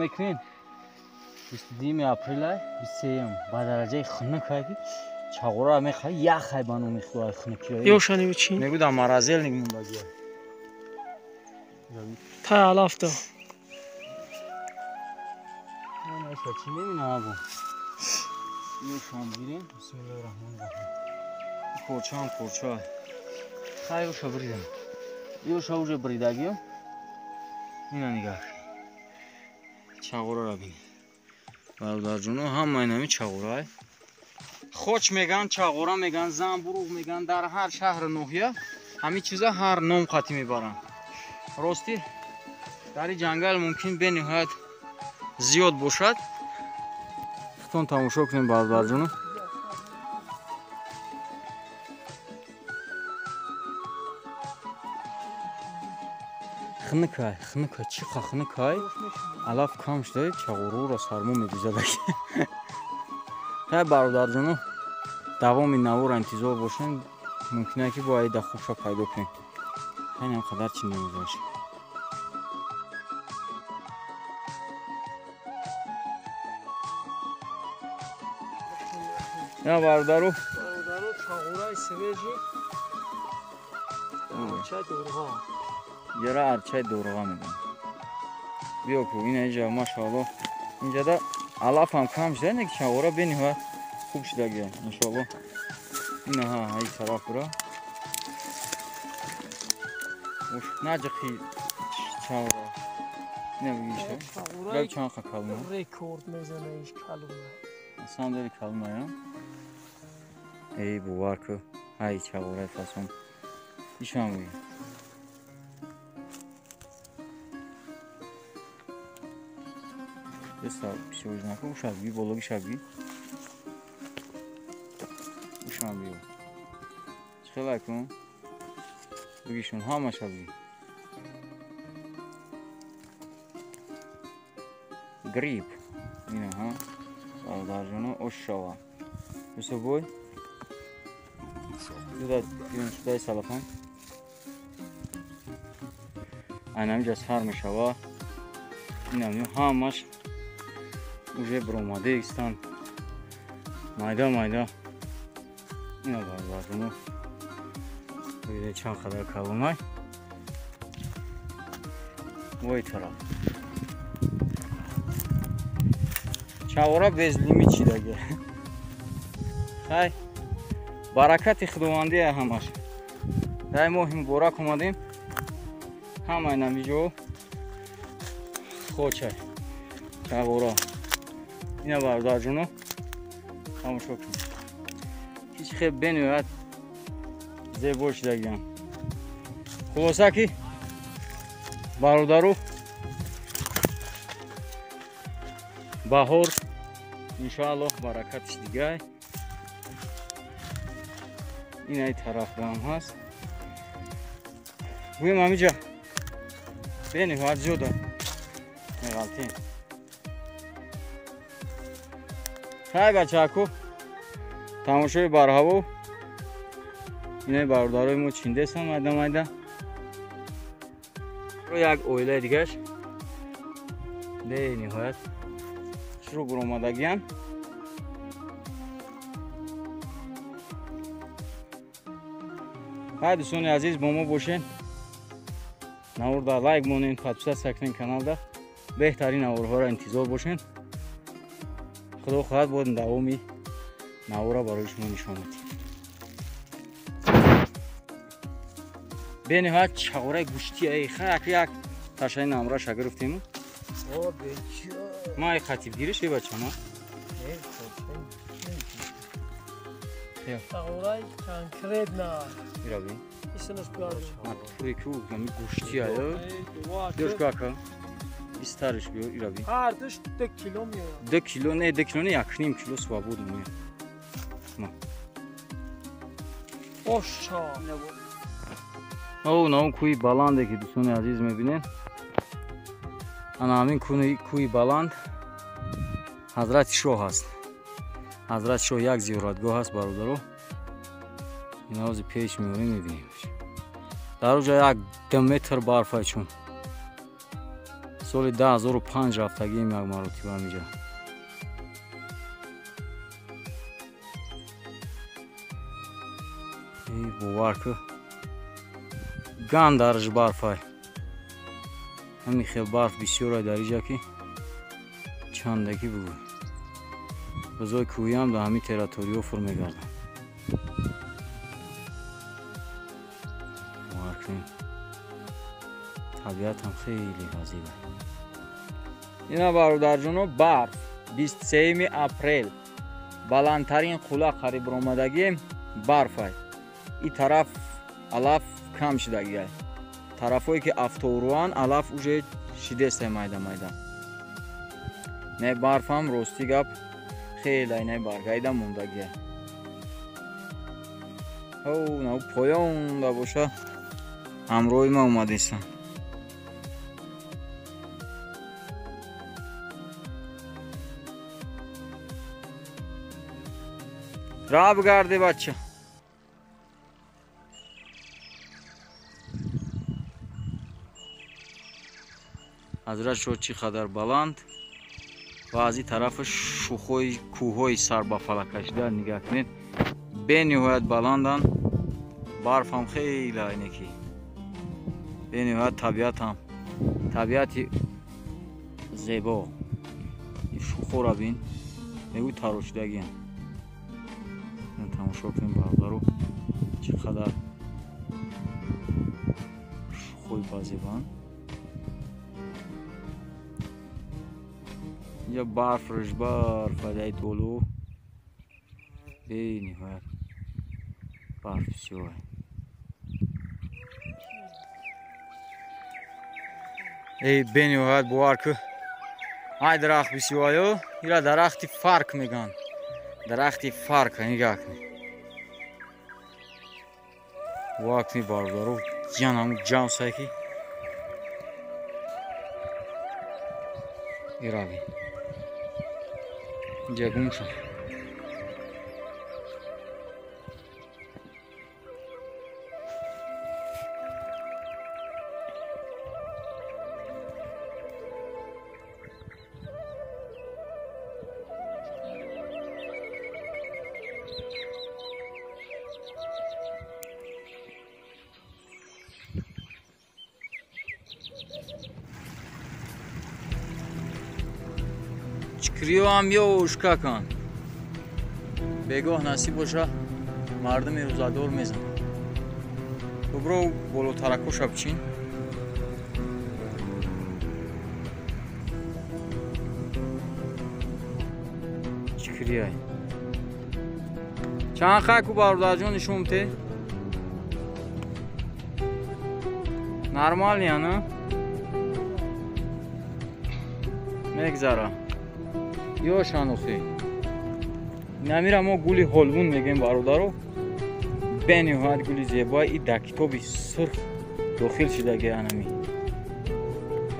мекунед 22 апрела 23 ба дараҷаи хунукае ки чағора мехоҳад яхай ба номи худои хунукӣ. Ёшани чӣ? Мегӯ дар морозильник мондагия. Та алафта. Чӣ мебинам або? Ёшам гирем. Бисмиллоҳи раҳмони раҳим. Порчаам порча. Хай ёша бридам. Ёша уже бридагиё. Ина нигаҳ. Чағораро бинед. Бародарҷоно, ҳамаи нами чағорай. Хоч меган, чағора меган, замбуруғ меган, дар ҳар шаҳру ноҳия ҳамин чиза ҳар ном қатӣ мебаранд. Ростӣ дар ин ҷангал мумкин бениҳоят зиёд бошад. Худтон тамошо кунем бародарҷоно. Хунукай, хунукай, чӣ қа хунукай? Алаф кам шуда, чағораро сармо медӯзад. Хай бародарҷоно, давоми навора интизор бошем, мумкин ки бо айда хубша пайдо кунем. Хайнам қадар чӣ намезаш. Я бародару. Бародару чағораи свежий. Арчаи дорға. Яра арчаи дорға мегӯям. Биё ку ина инҷа машааллоҳ. Инҷада алаф ҳам кам шуда, не ки чағора бениҳоят хуб шудагия, иншоаллоҳ. Ина ҳа, ҳай тараф бура. Уш наҷиқи чағора. Ина бигиша. Гап чанд қа калуна? Рекорд мезана иш калуна. Самом деле калуна, я? Эй, бовар ку. Ҳай чағораи фасон. Ишам бигӣ. Деса бисёр наку, ушабги, бологи шабги. Ушам биё. Чӣ хелай кун? Бигишон ҳамаша биги. Гриб. Ина ҳа. Бародарҷоно ош шава. Юсуфбой. Дуда гирем шудаи салафан. Айнамиҷа сар мешава. Инам ҳамаш уже баромада истанд. Майда майда. Ина бародарҷоно. Бибинед чанд қадар калонай. Вой тараф. Чағора безлимит чидаги. Хай баракати худовандия ҳамаш. Дар моҳи муборак омадем. Ҳамаи намиҷо хочай чағора. Ина бародарҷоно тамошо кунед. Ҳеҷ хел бениҳоят зебо шудагиам. Хулоса ки бародару баҳор иншоаллоҳ баракатиш дигай. Инаи тарафдаам ҳаст. Гӯем ҳамиҷа бениҳоят зиёда меғалтем. Хай бачаку тамошои барҳаво. Инаи бародарои мо чиндесам майда майда. Як оилаи дигаш бениҳоят шурӯъ баромадагиам. Хай дӯстони азиз, бо мо бошед. Наворда лайк монед, подписаться кунед каналда. Беҳтарин наворҳоро интизор бошед. Худо хоҳад бод давоми навора барои шумо нишон медиҳем. Бениҳоят чағораи гӯштӣ хай як ташаи намраша гирифтем. Ма ай хатиб гириш э бача ма? Чағораи конкретно. Ира бин. Исинаш биёр. Ма туре ку гами гӯштӣ ая. Ёш ку ака. Истариш биё ира бин. Ҳардуш 2 кило меояд. 2 кило не, 2 кило не, 1.5 кило свободно меояд. Ма. Оша. О, на он кӯи баланде ки дӯстони азиз мебинед. Ана ҳамин кӯи баланд Ҳазрати Шоҳ аст. Ҳазрати Шоҳ як зиёратгоҳ аст бародаро. Ина ҳозир пеш меорем мебинем. Дар оҷа як 2 метр барф ай чун. Соли 2005 рафтагием як маротиба ҳамиҷа. Бовар ку, гандарш барфай. Ҳамин хел барф бисёрай дар иҷа ки чандаки бугӯй. Бузои кӯҳиам дар ҳамин территориё фур мегарданд. Бовар кунем, табиатам хеле ғазиб. Ина бародарҷоно, барф 23 апрел баландтарин қулла қариб ромадагием барфай. И тараф алаф кам шидагиай. Тарафҳое ки афторуан алаф уже шидестай майда майда. Не барфам рости гап хеле не баргаида мондагиай. Ҳов нав поёнда боша ҳамроҳи ма омадесан. Ра бигарде бача. Ҳазрат шо чӣ қадар баланд ва аз ин тарафа шухои кӯҳҳои сар ба фалак кашида нигаҳ кунед, бениҳоят баланданд. Барфам хеле айнеки бениҳоят табиатам табиати зебо. Шухора бин, мегӯй тарошидагиам. Тамошо кунем бародаро, чӣ қадар шухои базебанд. Инҷа барф рӯш барф адаи боло бениҳоят барф бисёр. Эй бениҳоят бовар ку, ай дарахт бисёраю, ира дарахти фарк мегӯянд. Дарахти фарк нигаҳ кунед. Бовар кунед бародаро, ҷан ҳамун ҷамсае ки ирави. Инҷа гум шуд. Чикриёам ёшкакан. Бегоҳ насиб боша мардуми рӯзадор мезанад. Бубро болотаракоша бичин. Чикрияй. Чанд хайку бародарҷон нишон те? Нормалия, на? Мегзара. Ёшанохи. Намира мо гули ҳолвун мегӯем бародаро. Бениҳоят гули зебои и дар китоби сурх дохил шидаги анами.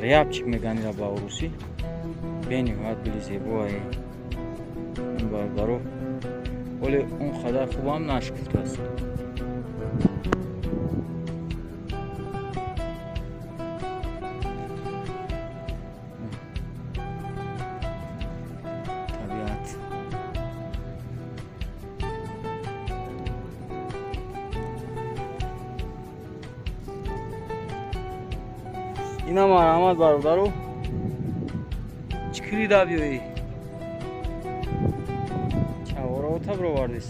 Рябчик мегӯянд ира ба урусӣ. Бениҳоят гули зебои ин бародаро. Вале он қадар хубам нашкуфтааст. Ина марҳамат бародаро, чӣ кирида биёӣ? Чавораота бировардис.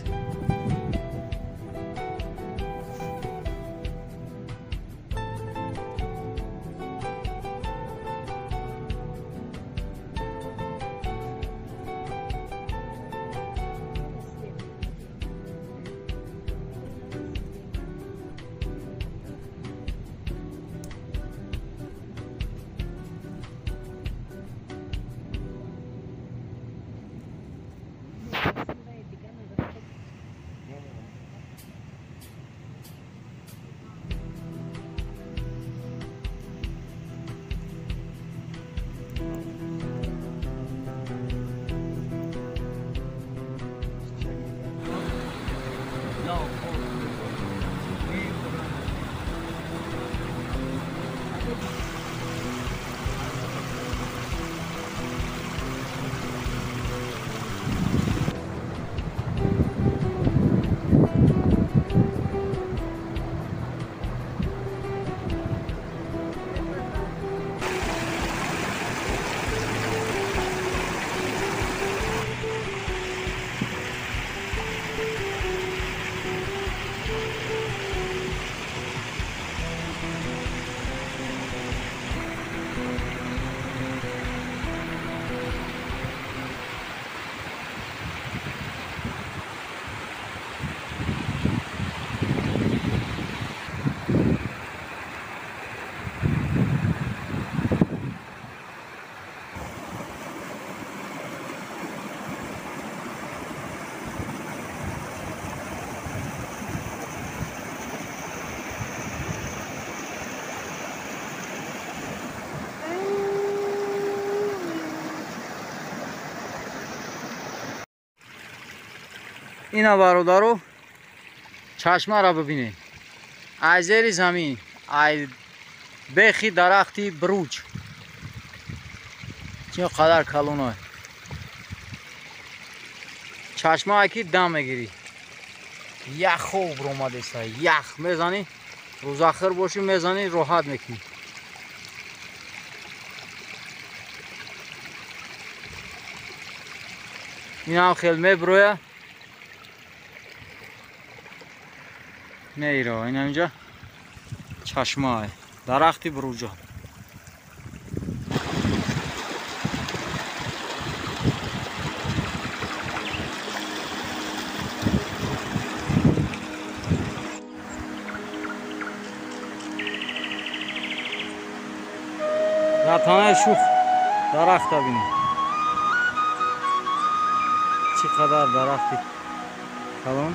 Ина бародаро, чашмаро бибинед. Ай зери замин, ай бехи дарахти бруч. Чӣ қадар калонай. Чашмае ки дам мегирӣ. Яхо бромадеса, ях мезанӣ, рӯзахир бошӣ мезанӣ, роҳат мекунӣ. Инам хел меброя. Меира, инам инҷа чашмае, дарахти бруҷа. Дар танаи шух дарахта бинед. Чӣ қадар дарахти калон.